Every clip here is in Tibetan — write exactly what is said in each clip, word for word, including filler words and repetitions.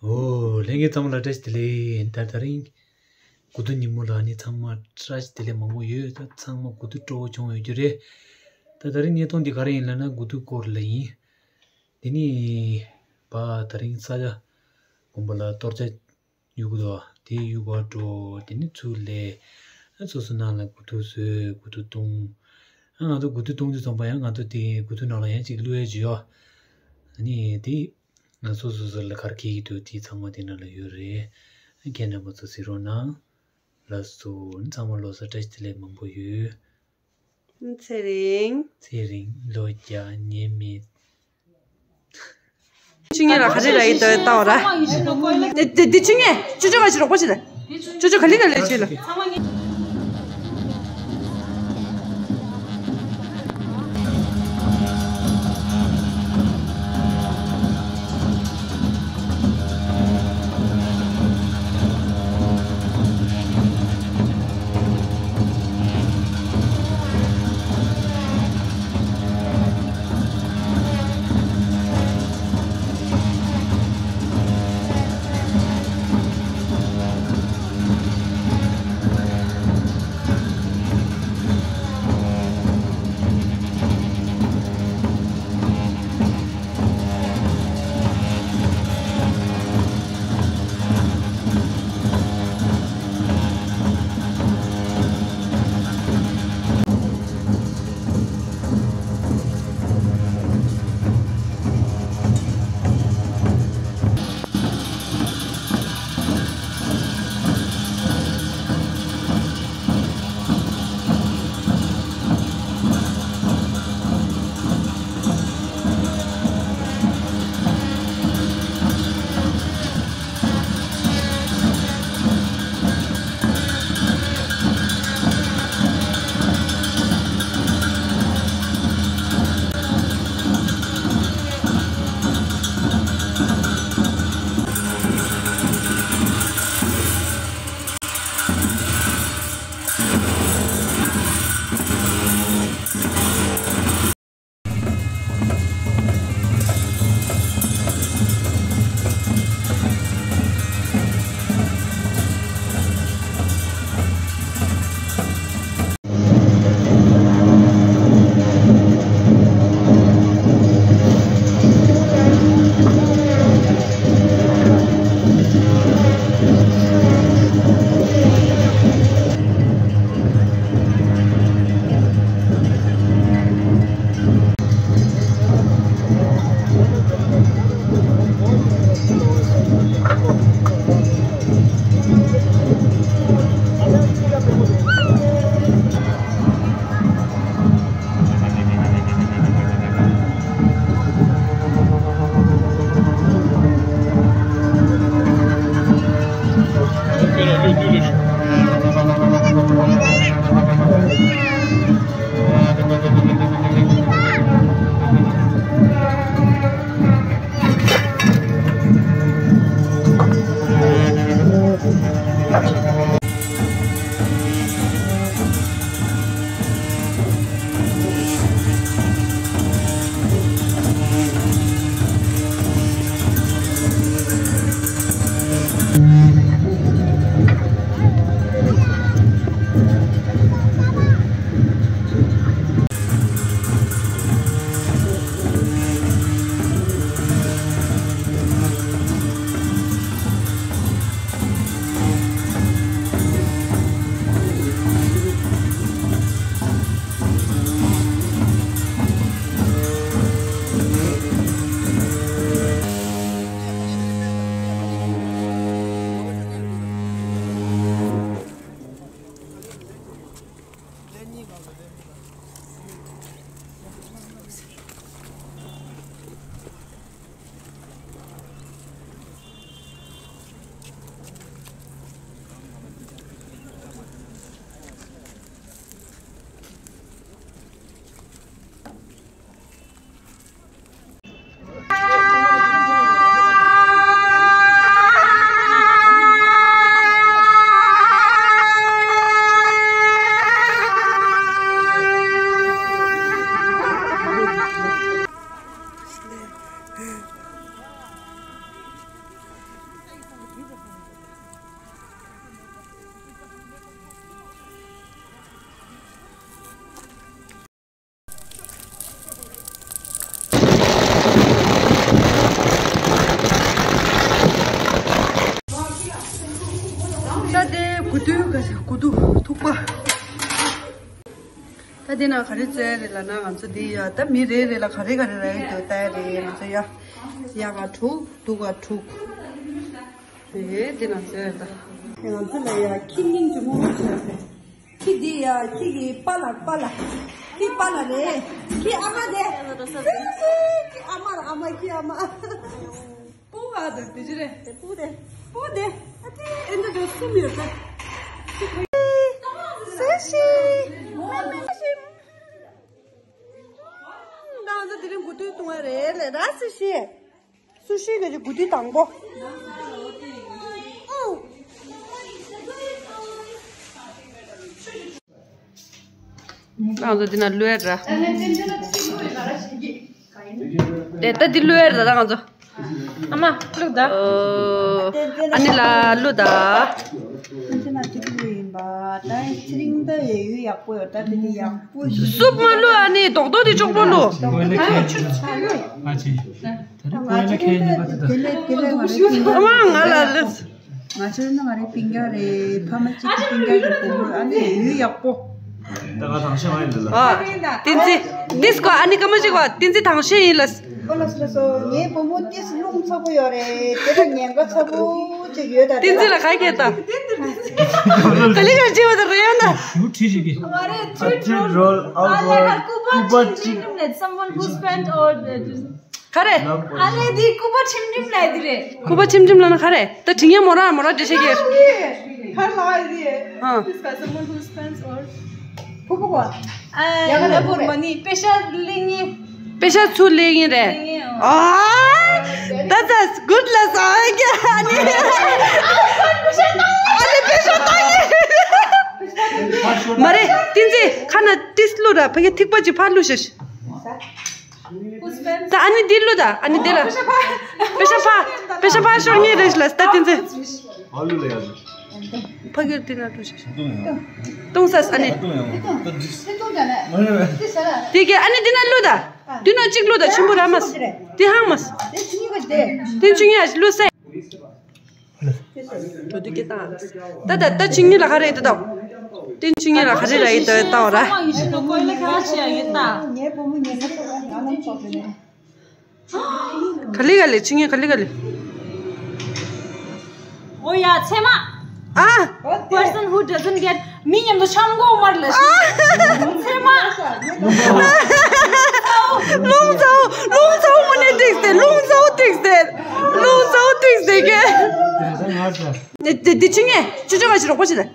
ཨོ། ལྷན་རྒྱས་ཚང་མ་ལ་བཀྲ་ཤིས་བདེ་ལེགས། ད་དེ་རིང་དགུ་ཐུག་ཉིན་མོ་ལ་ནི་ཚང་མ་བཀྲ་ཤིས་བདེ་ལེགས་མང་པོ་ཡོད། ད་ཚང་མ་དགུ་ཐུག་སྤྲོ་བོ་བྱུང་ཡོད་རྒྱུ་རེད། ད་དེ་རིང་བརྙན་ཐུང་འདི་ག་རེ་ཡིན་ལབ་ན་དགུ་ཐུག་སྐོར་ལ་ཡིན། དེ་ནི་བ་དེ་རིང་ས་ཆ་དགོན་པ་ལ་གཏོར་ཆ་གཡུག་གི་འདུག་དེ་གཡུག་པར་འགྲོ། དེ་ནི་ཚུར་ལས་ཨ་སོ་སོ་ནང་ལ་དགུ་ཐུག་བཟོས། དགུ་ཐུག་བཏུང་། ཨ་ང་ཚོ་དགུ་ཐུག་བཏུང་དུས་ཙམ་པ་ཡང་ང་ཚོ་དེ་དགུ་ཐུག་ནང་ལ་ཡང་ཅིག་བླུག་ཡས་ཅིག་ཡོད། ཨ་ནི་དེ་ང་སོ་སོ་སོ་ལ་ག་རེ་འཁེལ་གྱི་འདུག་དེ་ཚང་མ་དེ་ནང་ལ་ཡོད་རེད། ཁྱེད་རྣམ་པ་ཚོ་གཟིགས་རོགས་གནང་། ལགས་སོ། ཚང་མ་ལོ་གསར་བཀྲ་ཤིས་བདེ་ལེགས་མང་པོ་ཡོད། ཚེ་རིང་། ཚེ་རིང་། ལོ་བརྒྱ་ནད་མེད། ཆུ་ངན་ལ་ག་རེ་ར་ཡི་ཏོ་ལྟ་བ་ར། དེ་དེ་ཆུ་ངན་ཅོ་ཅོ་ག་ཞིག་རོགས་པ་བྱེད་ལ། ཅོ་ཅོ་ག་ལི་ག་ལི་བྱེད་ལ། འདི་ན་ག་རེ་བཙལ་རེད་ལབ་ན། ང་ཚོ་འདི་ཡ་ད་མི་རེ་རེ་ལ་ག་རེ་ག་རེ་རག་གི་འདུག་ལྟ་ཡ་རེད། ང་ཚོ་ཡ་ཡ་ག་དྲུག་འདུག་ག་དྲུག་རེད། འདི་ན་བཙལ་རེད་ད། ང་ཚོ་ལ་ཡ་ཁྱི་སྙིང་རྗེ་མོ་མོ་ཞིག་ཡོད་རེད། ཁྱི་འདི་ཡ་ཁྱི་གི་པཱ་ལགས་པཱ་ལགས། ཁྱི་པཱ་ལགས་རེད། ཁྱི་ཨ་མ་རེད། ཁྱི་ཨ་མ་ར་ཨ་མ་ཁྱི་ཨ་མ། སྤུ་གུ་དང་དེ་ཅི་རེད། དེ་སྤུ་དེ། སྤུ་དེ། ཨ་ཙི་ཨེ་འདི་འདྲ་གསུམ་ཡོད་ད། སུ་ཤི། ང་ཚོ་དེ་རིང་དགུ་ཐུག་བཏུང་བ་རེད་ལས་ར། སུ་ཤི། སུ་ཤི་གི་དགུ་ཐུག་དང་པོ། ང་ཚོ་འདི་ན་ལུས་ར། དེ་ལྟ་འདི་ལུས་ར་ད་ང་ཚོ། ཨ་མ་ལུས་ད། ཨ་ནི་ལ་ལུས་ད། འདི་ན་འདི་ལུས་ཡིན་པ། ད་ཚེ་རིང་ད་ཡ་ཡུལ་ཡག་པོ་ཡོད་ད། འདི་འདི་ཡག་པོ་ཞིག་སུབ་མ་ལུས། ཨ་ནི་རྡོག་རྡོག་དེ་གཅོག་པོ་ལུས། ཨ་ཅེ། ད་རེས་ཀོ་ཡ་ལ་ཁྱེད་ཉིད་པ་དེ་ད། ཨ་མ་ང་ལ་ལུས། ང་ཚོ་ནི་ང་རའི་སྤུན་ཀྱག་རེད། ཕ་མ་གཅིག་གི་སྤུན་ཀྱག་རེད། བུ་མོ་ཨ་ནི་ཡུལ་ཡག་པོ། ད་ང་དང་ཤེས་མ་ཡིན་ལ། ཨ། བསྟན་འཛིན། འདི་སྐོར་ཨ་ནི་སྐར་མ་གཅིག་པ་བསྟན་འཛིན་དང་ཤེས་ཡིན་ལ། ཨོ་ལགས་སོ་ལགས་སོ། ངའི་བུ་མོ་ཏིས་རླུང་ཚ་པོ་ཡོད་རེད། དེ་ལ་ཉེན་ཁ་ཚ་པོ་ཅིག་ཡོད་ད། བསྟན་འཛིན་ལ་ག་གེ་ད། ག་ལི་ག་ཅི་བ་ད་རེད་ཡོད་ན། ཡུ་ཁྲི་ཞིག་གི། ང་རེད་ཁྲི་ཁྲི་རོལ་ཨའོ་ཨ་ལས་ཀ་རོལ་སྐུད་པ་སྐུད་པ་ཁྲིམ་ཁྲིམ་ལས་someone who spent all the ག་རེ། ཨ་ལས་འདི་སྐུད་པ་ཁྲིམ་ཁྲིམ་ལས་འདི་རེད། སྐུད་པ་ཁྲིམ་ཁྲིམ་ལ་ན་ག་རེ། ད་དྲི་ངན་མོ་ར་མོ་ར་འདྲི་ཤེས་ཀྱི། ག་ལ་འདི། ཨ། This guy, someone who spends all ཕུ་ཕུ་གོ། ཨ་ཡ་ག་ལ་ལ་ཕུར་མ་ནི་པེ་ཤ་ལེ་ངེ། པེ་ཤ་ཚུ་ལེ་ངེ་རེད། ལེ་ངེ་ཨ། ཨ། That's good ལ་ས་ཨ་ནི། ཨ་ནི་པེ་ཤ་ཏང་ངེ། མ་རེད། བསྟན་འཛིན་ཁ་ན་ཏིས་ལུ་ར་ཕ་གི་ཐིག་པ་ཅི་ཕ་ལུ་ཤ་ཤ། ད་ཨ་ནི་འདི་ལུ་ད། ཨ་ནི་འདི་ལ། པེ་ཤ་ཕ། པེ་ཤ་ཕ་ཤོར་ངེས་རེད་ལ་ད་བསྟན་འཛིན། ཨ་ལུ་ལ་ཡ། ཕ་གིར་འདི་ན་ལུ་ཤ་ཤ། ཏུང་ས་ཨ་ནི། ཏུང་ཡང་། ད་འདི། དེ་གི་ཨ་ནི་འདི་ན་ལུ་ད། འདི་ན་གཅིག་ལུ་ད་ཆེན་པོ་ར་མ་སི། འདི་ཧང་མ་སི། དེ་ཆུང་ངེས་ཨ་ལུ་སེ། ད་དུ་ཀྱི་ད། ད་ད་ད་ཆིང་ཉི་ལ་ག་རེ་ད་ད། དེ་ཆིང་ཉི་ལ་ག་རེ་ར་ཡི་ད་ད་ར། ག་ལི་ག་ལི་ཆིང་ཉི་ག་ལི་ག་ལི། ཨོ་ཡ་ཚེ་མ། ཨ། Person who doesn't get མི་མཉམ་དུ་ཆང་སྒོ་མར་ལ་ཤི། ཚེ་མ། རླུང་ཚའོ་རླུང་ཚའོ་མུ་ནེ་ཏིག་སྟེ། རླུང་ཚའོ་ཏིག་སྟེ། རླུང་ཚའོ་ཏིག་སྟེ་གེ། དེ་དེ་དེ་ཆིང་ངེ་ཅོ་ཅོ་ག་ཞིག་རོགས་པ་བྱེད་དེ།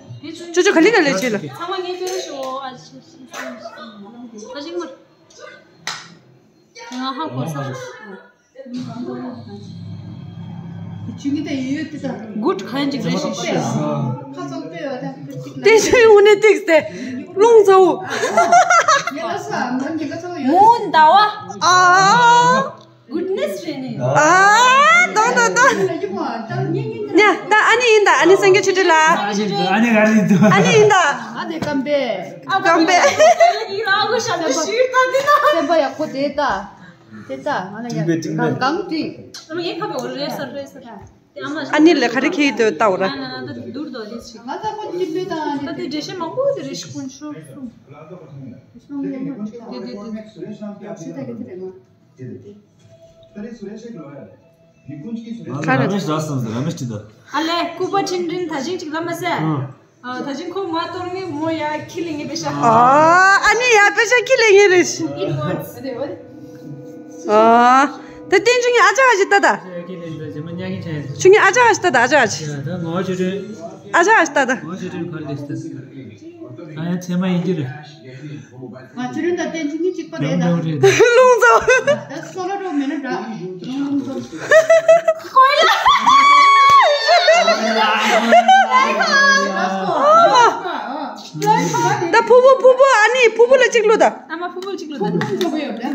ཅོ་ཅོ་ག་ལི་ག་ལི་བྱེད་ལ། ཚང་མ་ངེ་ཕེ་རེ་ཤོ་ཨ་ཤི་ཤི་ཤི་ཤི་ང་ཧ་གོ་ས། ཆུ་ངི་ད་ཡོད་ཡོད་དེ་ད། གུད་ག་ཡན་ཅིག་རེ་ཤི་ཤི། ཁ་ཚོགས་པས་བ་ད་ཅིག་ལ། དེ་ཤི་ཡོང་ནས་ཏིག་སྟེ། རླུང་ཚའོ། ངེ་ལ་ས་མོན་གྱི་ཁ་ཚོགས་ཡོད། མོན་ཟླ་བ། ཨ། གུད་ནེས་རེད་ནི། ཨ། ད་ད་ད། ཉ་ད་ཨ་ནི་ཡིན་ད། ཨ་ནི་སངས་རྒྱས་ཆོས་སྒྲོན་ལགས། ཨ་ནི་ག་རེ་འདུག་ཨ་ནི་ཡིན་ད། ཨ་ནི་སྐམ་པས། སྐམ་པས། སེམས་པ་ཡག་པོ་དེ་ད། དེ་ད་ང་ལ་ཡག་གང་གང་དེ། ཨ་ནི་ལས་ག་རེ་ཁྱེར་འདུག་ལྟ་བར། ང་ད་ད་འདུར་དོ་ལས་ཆེ། ང་ད་ཁོ་ཅི་ལྟོས་དང་། ད་དེ་འགྲེལ་བཤད་མང་པོ་དེ་རེ་ཞིག་ཀུན་ཤོར་སོང་། དེ་དེ་དེ། ང་ར་མེཤ་ར་སམ་ཟེར་ར་མེཤ་ཅི་ད། ཨ་ལེ་སྐུད་པ་ཁྲིན་ཁྲིན་ད་ཅིང་ཅིག་ལ་མ་ཟེར། ཨ་ད་ཅིང་ཁོ་མ་གཏོར་ངེ་མོ་ཡ་ཁྱི་ལེ་ངེ་པེ་ཤ། ཨ་ཨ་ནི་ཡ་པེ་ཤ་ཁྱི་ལེ་ངེ་རེ་ཤི། ཨ་ད་བསྟན་ཆུང་ངེ་ཨ་ཅག་ག་ཞིག་ལྟ་ད། ཆུང་ངེ་ཨ་ཅག་ག་ཞིག་ལྟ་ད། ཨ་ཅག་ག་ཞིག་ཨ་ཅག་ག་ཞིག་ལྟ་ད། ང་ཡང་ཚད་མ་ཡིན་གྱི་རེད། ང་ཆུ་རིན་དང་བསྟན་ཆུ་གཉིས་གཅིག་པ་རེད་ད། རེད། རླུང་ཚའོ། ད་སོ་ལོ་རོ་མེད་ན་འདྲ། རླུང་ཚའོ། ད་ཕུ་བོ་ཕུ་བོ་ཨ་ནི་ཕུ་བོ་ལ་གཅིག་ལོ་ད། ཨ་མ་ཕུ་བོ་ལ་གཅིག་ལོ་ད།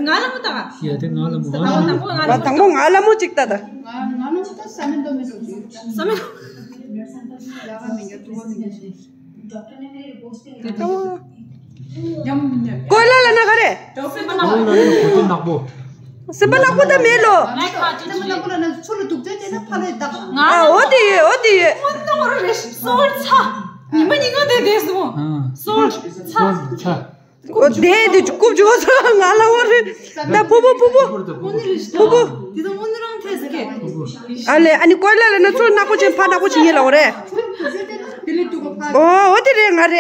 ང་ལ་མོ་ད། ཡ་དེ་ང་ལ་མོ། ང་ལ་མོ་ང་ལ་མོ། ང་དང་པོ་ང་ལ་མོ་གཅིག་ད་ད། ང་ལ་མོ་ད་ས་མེད་མདོ་མེད་འགྲོ་གཅིག་ས་མེད། ཡ་ག་མི་འགྱུར་ཐུ་བ་མི་འགྱུར་ཞིག་ཀོ་ལ་ལ་ན་ག་རེ། སེམས་པ་ནག་པོ། སེམས་པ་ནག་པོ་ད་མེད་ལོ། ང་། ཨ་འོ་དེ་ཡོད་འོ་དེ་ཡོད། སོལ་ཚ། ཉི་མ་ཉི་མ་དེ་དེ་སོང་། སོལ་ཚ། ཨོ་དེ་དེ་རྐུབ་ཅུ་བ་ཚོ་ང་ལ་འོ་རེད། ད་ཕུ་བོ་ཕུ་བོ། ཕུ་བོ། ཨ་ལེ་ཨ་ནི་ཀོ་ལ་ལ་ན་ཚོ་ནག་པོ་ཆེན་ཕ་ནག་པོ་ཆེན་ཡིན་ལ་འོ་རེད། ཨོ་འོ་དེ་རེད་ང་རེད།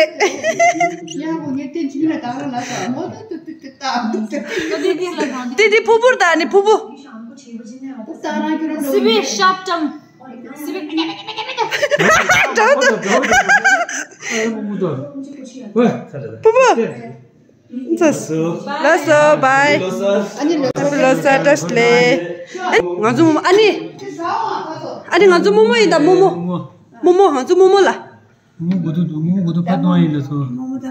དེ་དེ་ཕུ་བོར་ད་ནི་ཕུ་བོ། སི་བི་ཤབ་ཏང་། སི་བི། ཕུ་བོ། ལགས་སོ། བའི། ལོ་གསར་བཀྲ་ཤིས་བདེ་ལེགས། ང་ཚོ་མོ་མོ། ཨ་ནི། ཨ་ནི་ང་ཚོ་མོ་མོ་ཡིན་ད་མོ་མོ། མོ་མོ་ང་ཚོ་མོ་མོ་ལ། མོ་མོ་དགུ་ཐུག་འདུག་མོ་མོ་དགུ་ཐུག་ཕར་གཏོང་ཡིན་ལ་སོ།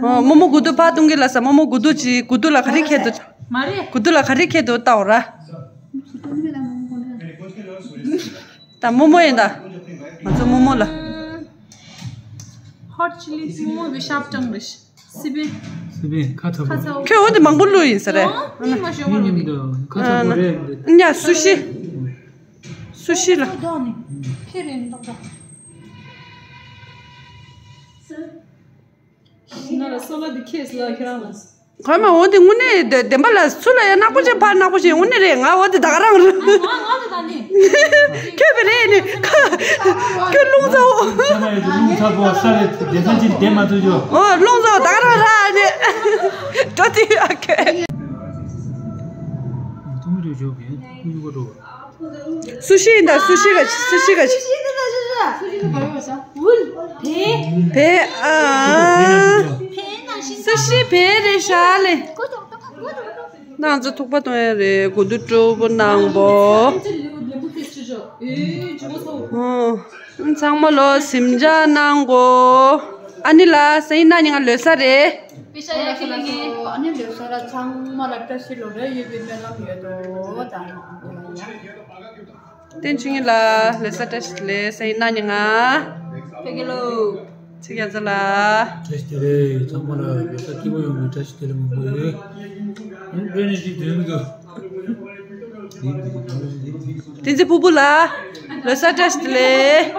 ཨོ་མོ་མོ་དགུ་ཐུག་ཕར་གཏོང་གི་ལ་ས། མོ་མོ་དགུ་ཐུག་ཅིག་དགུ་ཐུག་ལ་ག་རེ་ཁྱེར་འདུག་མ་རེད། དགུ་ཐུག་ལ་ག་རེ་ཁྱེར་འདུག་ལྟ་འོ་ར། ད་མོ་མོ་ཡིན་ད། ང་ཚོ་མོ་མོ་ལ། ཧོ་ཊི་ཆི་ལི་མོ་མོ་བི་ཤབ་ཏང་རེད། སི་པན། སི་པན་ཁ་ཚ་པོ། ཁ་ཚ་པོ། ཁྱོད་འོ་དེ་མང་པོ་བླུགས་ཡིན་ས་རེད། ཨ་ནི་མ་ཞོག་མ་རེད། ཁ་ཚ་པོ་རེད། ཉ་སུ་ཤི། སུ་ཤི་ལ། ཁྱེད་རེད་འདུག་ད། ང་ལ་སོ་ལ་འདི་ཁྱེད་ལ་ཁྱེད་རང་ལ། གོ་མ་འོ་དེ་དངོས་གནས་བདེན་པ་ལ་སུ་ལ་ཡང་ནག་པོ་ཆེ་ཕར་ནག་པོ་ཆེ་དངོས་གནས་རེད། ང་འོ་དེ་ད་ག་རང་རེད། ང་ང་དེ་ད་ནི། ཁྱོད་པེ་རེད་ནི། ཁྱོད་རླུང་ཚ་བོ། ཚ་མ་ཡོད་དུ་རླུང་ཚ་བོ་ས་རེད་དེ་ཚན་ཅིག་བསྡད་མ་ཐུབ་ཅོ། ཨོ་རླུང་ཚ་བོ་ད་ག་རང་ར་ནི། འགྲོ་དེ་ཨ་ཁེ། ཐུང་ཐུང་ཅོ་གི་ཐུང་ཐུང་གོ་འགྲོ། སུ་ཤི་ཡིན་ད། སུ་ཤི་ག་སུ་ཤི་ག་བལ་ཨ། སུ་ཤི་བལ་རེད་ཤག་ལེ། ནང་ཚོ་ཐུག་པ་གཏོང་ཡ་རེད། དགུ་དུ་སྤྲོ་པོ་གནང་པོ། ཨོ། ཚང་མ་ལོ་གཟིམ་འཇག་གནང་གོ། ཨ་ནི་ལ་སེང་ན་ཉི་ང་ལོས་ས་རེད། པེ་ཤ་ཡ་ཁེ་ལེ་ངེ། ཨ་ནི་ལོས་ས་ལ་ཚང་མ་ལ་བཀྲ་ཤིས་ལོ་རེ་ཡོད་པའི་སྨོན་ལམ་ཡོད་དོ་ད། བསྟན་ཆོས་ཉིད་ལ་ལོས་ས་བཀྲ་ཤིས་བདེ་ལེགས་སེང་ན་ཉི་ང་། ཕེ་གེ་ལོ། ཚིག་ཡ་ཚ་ལ། བཀྲ་ཤིས་བདེ་ལེགས། ཚང་མ་ལ་ལོས་ས་སྐྱིད་པོ་ཡོང་བའི་བཀྲ་ཤིས་བདེ་ལེགས་མང་པོ་ཡོད། ཨ་ནི་བཀྲ་ཤིས་བདེ་ལེགས། བསྟན་འཛིན་ཕུར་བུ་ལ་ལོས་ས་བཀྲ་ཤིས་བདེ་ལེགས།